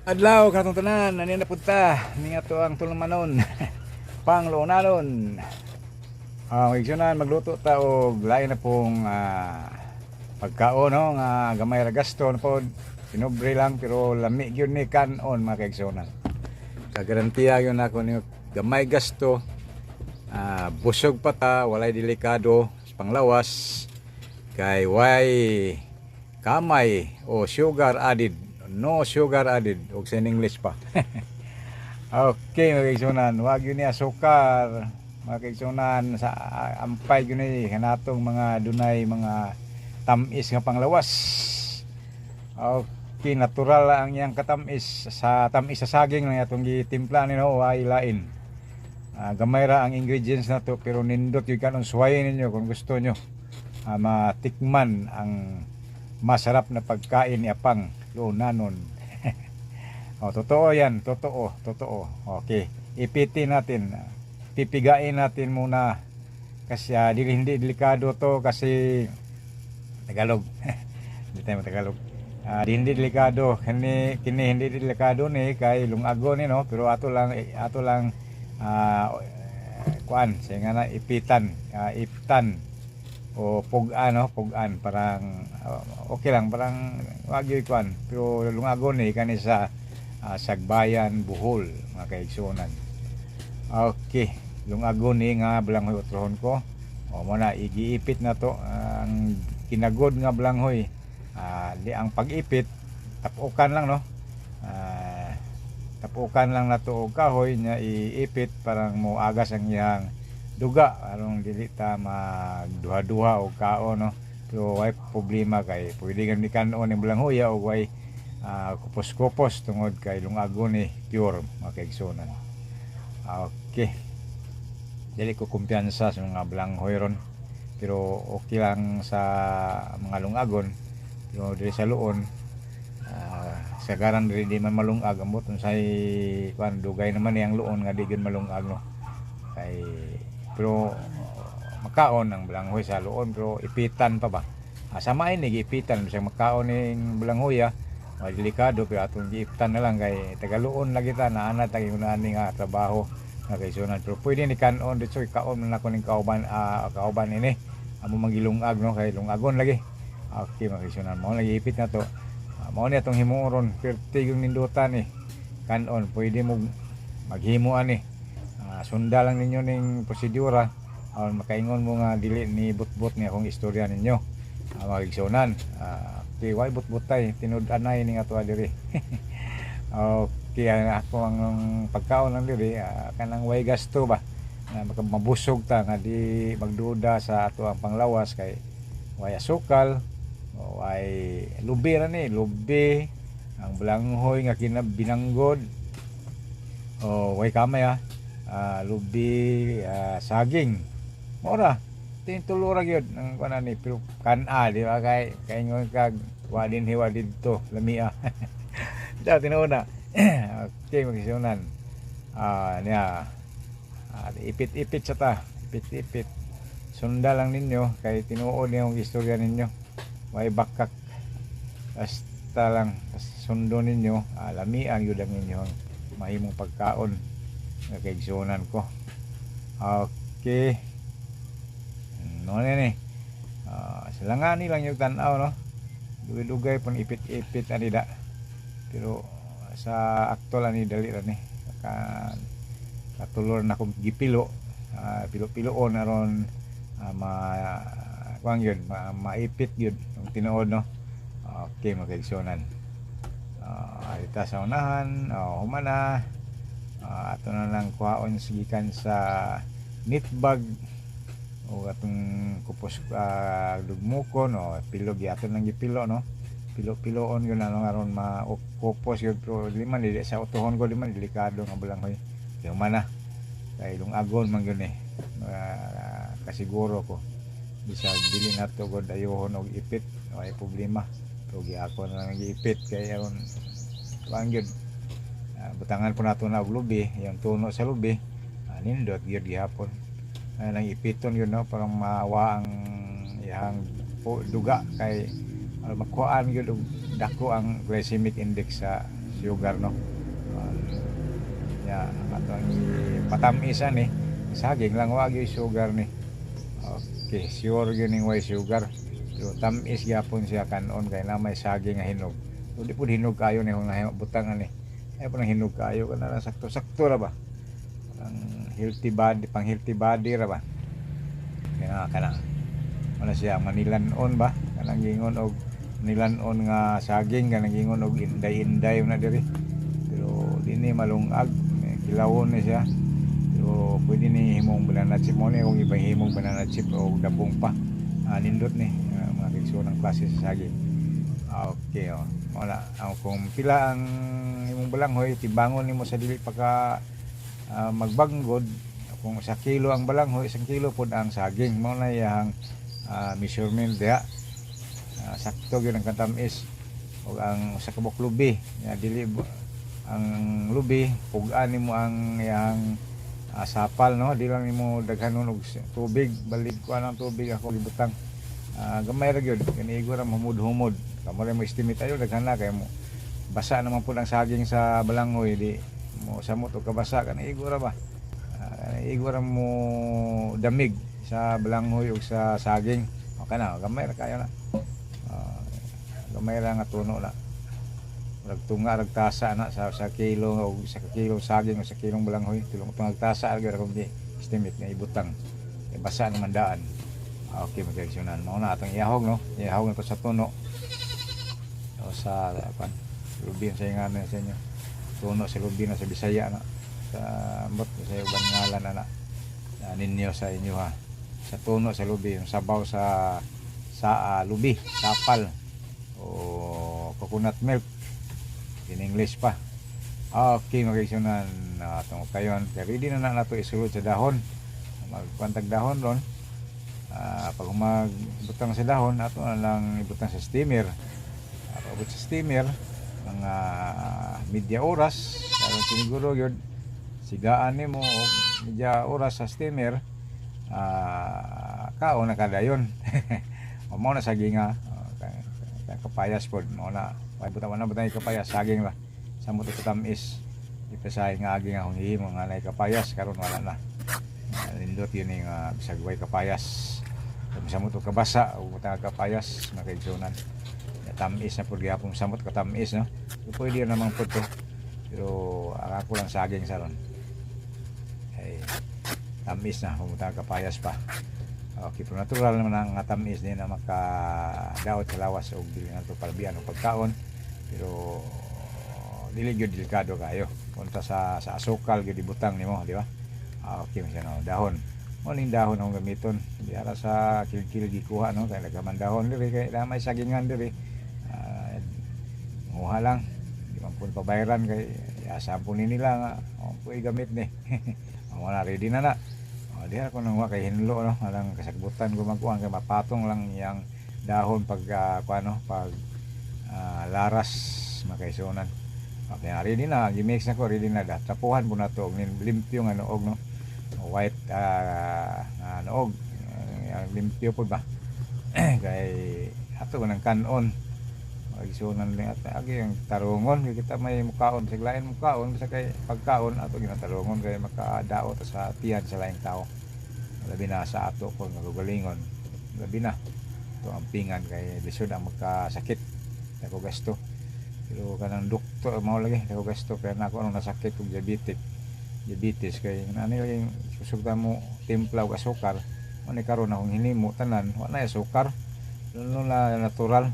Adlaw katong tanan, ani na punta ni ato ang tulumanon, pangluonanon. Ang igsunan, magluto ta og lain na pong pagkaon, no, nga gamay ra gasto na pod, sinobre lang pero lami gyud ni kanon, mga kaigsunan. Kagarantiya gyud nako ni gamay gasto, busog pa ta, walay delikado sa panglawas kay way kamay o sugar added, no sugar added, og sa English pa. Okay, mga kaigsunan, wag yun ni asukar, mga kaigsunan, sa ampay yun ni kanatong mga dunay mga tamis nga panglawas. Okay, natural ang iyang katamis sa tamis sa saging lang atong gitimpla ni, no, ay lain. Gamay ra ang ingredients nato pero nindot yung kanon. Suwayin ninyo kung gusto nyo matikman ang masarap na pagkain ni Apang Lunanon. Oh, totoo yan, totoo, totoo. Okay, ipitin natin. Pipigain natin muna kasi dili, hindi delikado to kasi Tagalog. Hindi tayo Tagalog. Di hindi delikado kini kini, hindi delikado ni kay lungago ni, no, pero ato lang kuan sa nga na ipitan, iptan o pugan, no, pugan, parang okay lang, parang wag yoy kuan, pero lungago ni kani sa Sagbayan, Bohol, mga kaigsuonan. Okay, lungago ni nga balanghoy utrohon ko. O mo na igiipit na to ang kinagod nga balanghoy. Di ang pag-ipit, tapukan lang, no. Tapukan lang na to og kahoy nya iipit parang moagas ang iyang duga aron dili ta magduha-duha og kaon, no. Pero way problema kay pwede gani kanon ning balanghoya og way kupos-kupos tungod kay lungago ni, pure, mga kaigsuonan. Okay, dili ko kumpiyansa sa mga balanghoy ron pero okay lang sa mga lungagon, pero diri sa luon, sagaran diri di man malungag. Ambot unsay kuan, dugay naman niyang luon nga di gyud malungag, no, kay pero makaon ang balanghoy sa luon pero ipitan pa ba. Sama ini giipitan bisag makaon ning balanghoya, delikado pero atong giipitan na lang kay tagaluon lagi ta naana ta gyud ani nga trabaho nga kaigsuonan. Pero pwede ni kanon dito, kaon man ako ning kauban ini amo magilungag, no, kay lungagon lagi. Okay, mga kaigsuonan, mao lagi ipit na to. Mao ni atong himuon, perti yung nindutan ni kanon. Pwede mo maghimo ani. Sunda lang ninyo ning prosedura aron makaingon mo nga dili ni butbut ni akong istorya ninyo, mga kaigsuonan. Okay, way butbutay, tinud-anay ni nga tuwa diri. Okay, ang ako ang pagkaon lang diri, kanang way gasto ba na mabusog ta nga di magduda sa ato ang panglawas kay way asukal, way lubi ra ni, lubi ang balanghoy nga binanggod o way kamay, lubi, saging, mora tintulo ra gyud ang kuan ani. Pero kan-a di ba, kay kaingon kag wa din hiwa didto lamia da tinuod na. Okay, magisunan niya, ipit-ipit sa ta, ipit-ipit. Sunda lang ninyo kay tinuod yung istorya ninyo, way bakak, basta lang sundo ninyo, lamian yun ang inyong mahimong pagkaon nga kaigsunan ko. Okay, no ni silangani lang yung tanaw, no, dugay-dugay pang ipit-ipit ani da, pero sa actual ani dali ra ni ka katulor na kong gipilo, pilo-piloon aron ma kuan yun, maipit yun ang tinuod, no. Okay, mga kaigsuonan, alita sa unahan, humana, ato na lang kuhaon gikan sa net bag o atong kupos, dugmukon o pilo, ato lang gipilo, no, pilo-piloon yun ano aron makupos yun. Pero di man dili sa utohon ko, di man delikado nga balanghoy. Kay humana kay lungagon man yun eh. Kasiguro ko bisag dili nato god ayuhon og ipit, ay problema, pero giako na lang giipit kay aron kuan gyud. Butangan po nato na og lubi, yung tuno sa lubi, nindot gyud gihapon. Nang ipiton yun, no, parang maawa ang iyang duga kay makuhaan gyud og dako ang glycemic index sa sugar, no. Ya, ato ang patamisan ni saging lang, wa gyud sugar ni. Okay, sure gyud ning way sugar. Pero tamis gyapon siya kanon kay na may saging nga hinog. So, di pud hinog kayo ni kung butang ani. Ay pa nang hinog kayo, kana lang sakto-sakto ra ba. Ang healthy body, pang healthy body ra ba. Kaya kana. Wala siya manilan-on ba? Kanang gingon og nilan-on nga saging, kanang gingon og inday-inday na diri. Pero dinhi malungag, kilawon ni siya. Pero pwede ni himong banana chip mo ni kung ibang himong banana chip o dabong pa. Nindot ni mga kaigsuonan ng klase sa saging. Okay, oh. Wala. Ang kung pila ang imong balanghoy, timbangon nimo sa dili pa ka magbanggod. Kung sa kilo ang balanghoy, 1 kilo pod ang saging. Mao na iyang measurement diha. Sakto gyud ang katamis. Ug ang usa ka buok lubi, ya, dili ang lubi pug-an nimo ang iyang sapal, no, di lang nimo daghanon og tubig, balik ko ang tubig ako gibutang. Gamay ra gyud, kanigo ra humud-humod. Kamo ra mo estimate ayo daghan na kay mo basa naman pud ang saging sa balanghoy, di mo samot og kabasa, kanigo ra ba. Kanigo ra mo damig sa balanghoy ug sa saging. Okay na, gamay ra kayo na. Gamay ra nga tuno na. Murag tunga rag tasa na sa kilo o sa kilo saging o sa kilong balanghoy, tulong tungag tasa ra gyud akong gi estimate nga ibutang. Kay basa naman daan. Okay, mga, mao na atong iahog, no. Iahog na to sa tuno o sa pan lubi sa nga sa inyo. Tuno sa lubi na sa Bisaya na sa ambot sa ubang ngalan na na ninyo sa inyo ha. Sa tuno sa lubi, yung sabaw sa lubi, sapal o coconut milk in English pa. Okay, mga kaigsuonan, atong kayon kay ready na na nato isulod sa dahon. Magpantag dahon ron. Pag magbutang sa dahon, ato na lang ibutang sa steamer. Pag sa steamer, mga media oras karon siniguro yun, sigaan nimo og media oras sa steamer, kaon na kadayon. O mao na saginga. Kapayas pod mao na. Ay butang na butang kapayas, saging lah samot ito tamis. Ipasahay nga agi nga kung hihimo nga nay kapayas, karon wala na. Nindot yun yung bisag way kapayas. Kung samot og kabasa o butang kapayas, mga kaigsuonan. Tamis na pud gihapon, samot katamis, no. So, pwede naman po to. Pero ang ako lang saging sa ron. Ay tamis na kung butang kapayas pa. Okay, pero natural naman ang nga tamis din na makadaot sa lawas o dili na to palbian o pagkaon. Pero dili gyud delikado kayo. Punta sa asukal gyud ibutang nimo, di ba? Okay, man siya, no, dahon. Mo ning dahon ang gamiton. Di ara sa kilkil gikuha, no, kay nagaman dahon diri kay na may sagingan diri. Nguha lang. Di man pud pabayran kay asa po ni nila nga oh, po gamit ni. Oh, wala, ready na na. Oh, di ako nang kay hinlo, no, alang kasagbutan ko magkuhan kay mapatong lang iyang dahon pag kuan, no, pag laras, mga kaigsuonan. Okay, ready na, gi-mix na ko, ready na da. Trapuhan po na to og limpyo nga noog, no. White nga noog. Limpyo po ba? Kay ato ko ng kanon. Magisunan lang at agi ang tarungon kay kita may mukaon sa lain mukaon, basta kay pagkaon ato ginatarungon kay makadaot sa tiyan sa laing tao. Labi na sa ato kung nagagalingon. Labi na ito ang pingan kay lisod ang magkasakit, dako gasto. Pero kanang doktor mao lagi dako gasto, kaya nako anong nasakit og diabetes kay nani lagi kusog ta mo timpla og asukar mo ni. Karon akong hinimo tanan wa na asukar, no, na natural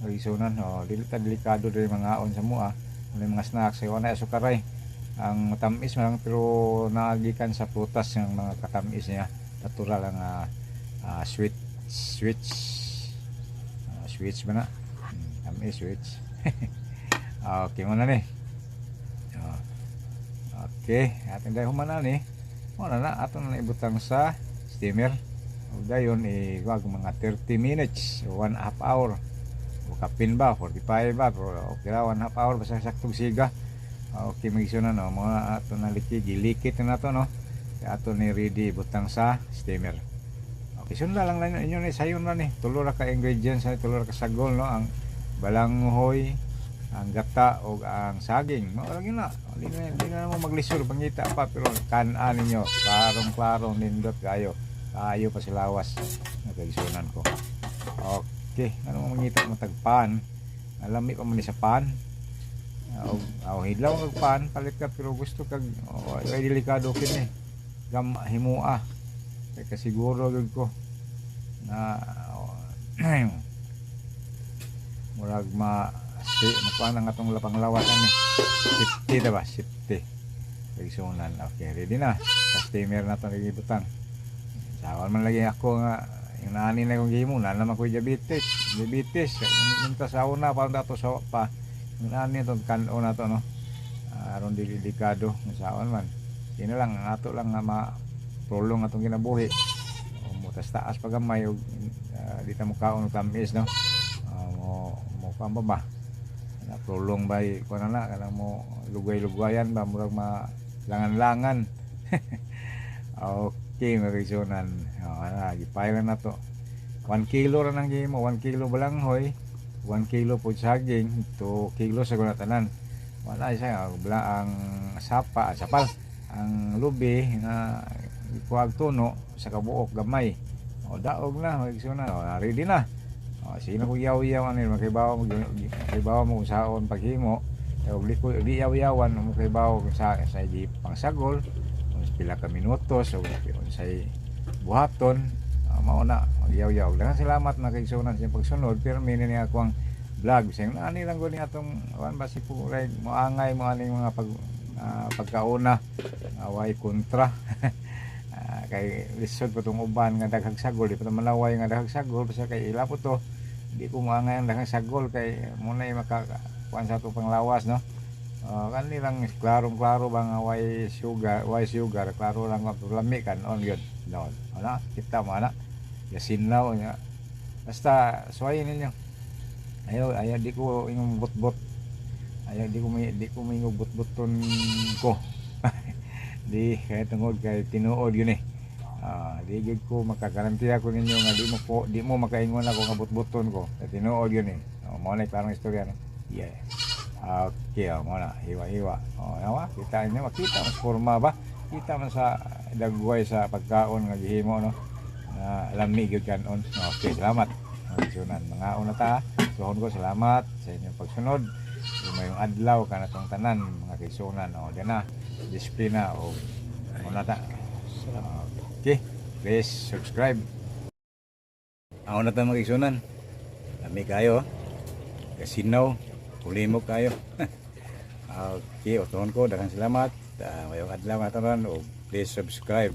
magisunan. Oh, dili ta delikado diri mangaon sa mua. Ano mga snacks kay wa na asukar ay ang matamis man lang, pero naagikan sa prutas ng mga katamis niya, natural ang sweet sweets, sweets ba na, tamis sweets. Okay mo na ni. Oh. Okay, ating dahil human na ni. Mo na na ato na ibutang sa steamer. Ug dayon iwag mga 30 minutes, 1 half hour. O kapin ba, 45 ba, pero okay ra 1 half hour basta saktong siga. Okay, magisunan, no, mga ato na liki, gilikit na nato, no. Kaya ato ni ready ibutang sa steamer. Okay, sundan lang lang inyo ni sayon ra ni. Tulo ra ka ingredients, ay tulo ra ka sagol, no, ang balanghoy, Ang gata o ang saging. Mao lang yun na. Di na mo maglisod pangita pa, pero kan-an ninyo. Klarong klarong nindot kayo. Kayo pa silawas. Nagkaigsunan ko. Okay, ano mo mangita mo tagpan? Alami pa man ni sa pan. Aw, aw hidlaw kag pan, palit ka, pero gusto kag, oh, ay delikado kini. Gam himua. Kay kasiguro gyud ko na, oh, murag ma si makuha ang atong lapang lawas ani. Safety ta ba? Safety. Kaigsunan. Okay, ready na. Sa steamer na itong ibutang. Sawan man lagi ako nga yung nani na kong gihimo na naman ko diabetes. Diabetes. Minta sa una pa dato sa pa. Yung nani itong kanon na to, no. Aron dili delikado sawan man. Kini lang ang ato lang nga ma prolong atong kinabuhi. O mo tas taas pa gamay og di ta mo kaon og tamis, no. Mo mo kuan ba ba? Na prolong ba kuan na kanang mo lugay-lugayan ba, murag ma langan-langan. Okay, mga kaigsunan. Oh, ana, gipay lang na to. 1 kilo ra nang gihimo, 1 kilo balanghoy, 1 kilo po saging, 2 kilo sa guna tanan. Wala siya bla ang sapa, sapal, ang lubi nga ikuhag tuno sa kabuok gamay. O daog na, mga kaigsunan. O, ready na. O, sino ko yaw-yaw ani makibaw mo, makibaw mo kung saon paghimo. Eh, og di ko di yaw-yawan mo makibaw kung sa di pangsagol, kung pila ka minutos o unsay buhaton, mao na magyaw-yaw. Daghang salamat mga kaigsunan sa inyong pagsunod, pero mini ni ako ang vlog. Bisag ani lang gud ni atong kuan ba si Puray moangay mo aning mga pagkauna, way kontra. Kay lisod pa tong uban nga daghang sagol, di pa ta manaway nga daghang sagol, basta kay ila po to, di ko moangay ang daghang sagol kay muna maka kuan sa atong panglawas, no. Kani lang klarong klaro ba nga way sugar, way sugar, klaro lang nga lami kan on yun, no. Ana kita mo ana yasinlaw nya, basta suwayin ninyo. Ayaw ayaw di ko ingong bot-bot, ayaw di ko mingong bot-boton ko di kay tungod kay tinuod yun eh. Di gyud ko makagarantiya ko ninyo nga di mo makaingon ako nga bot-boton ko kay tinuod yun eh. Oh, mao na klarong istorya, no. Yeah. Okay, oh, mao na hiwa-hiwa. Oh, yawa, kita niyo, makita mas forma ba? Kita man sa dagway sa pagkaon nga gihimo, no. Na lami gyud kanon. Okay, salamat. Mga mga una ta. Suhon ko salamat sa inyong pagsunod. Mayong adlaw kanatong tanan mga kaigsunan. O, diyan na. Disiplina o una ta. Okay, please subscribe. Ako na ta, mga kaigsunan. Lami kayo. Kasinaw. Kulimok kayo. Okay, utuhon ko. Daghang salamat. Mayong adlaw nga tanan. O please subscribe.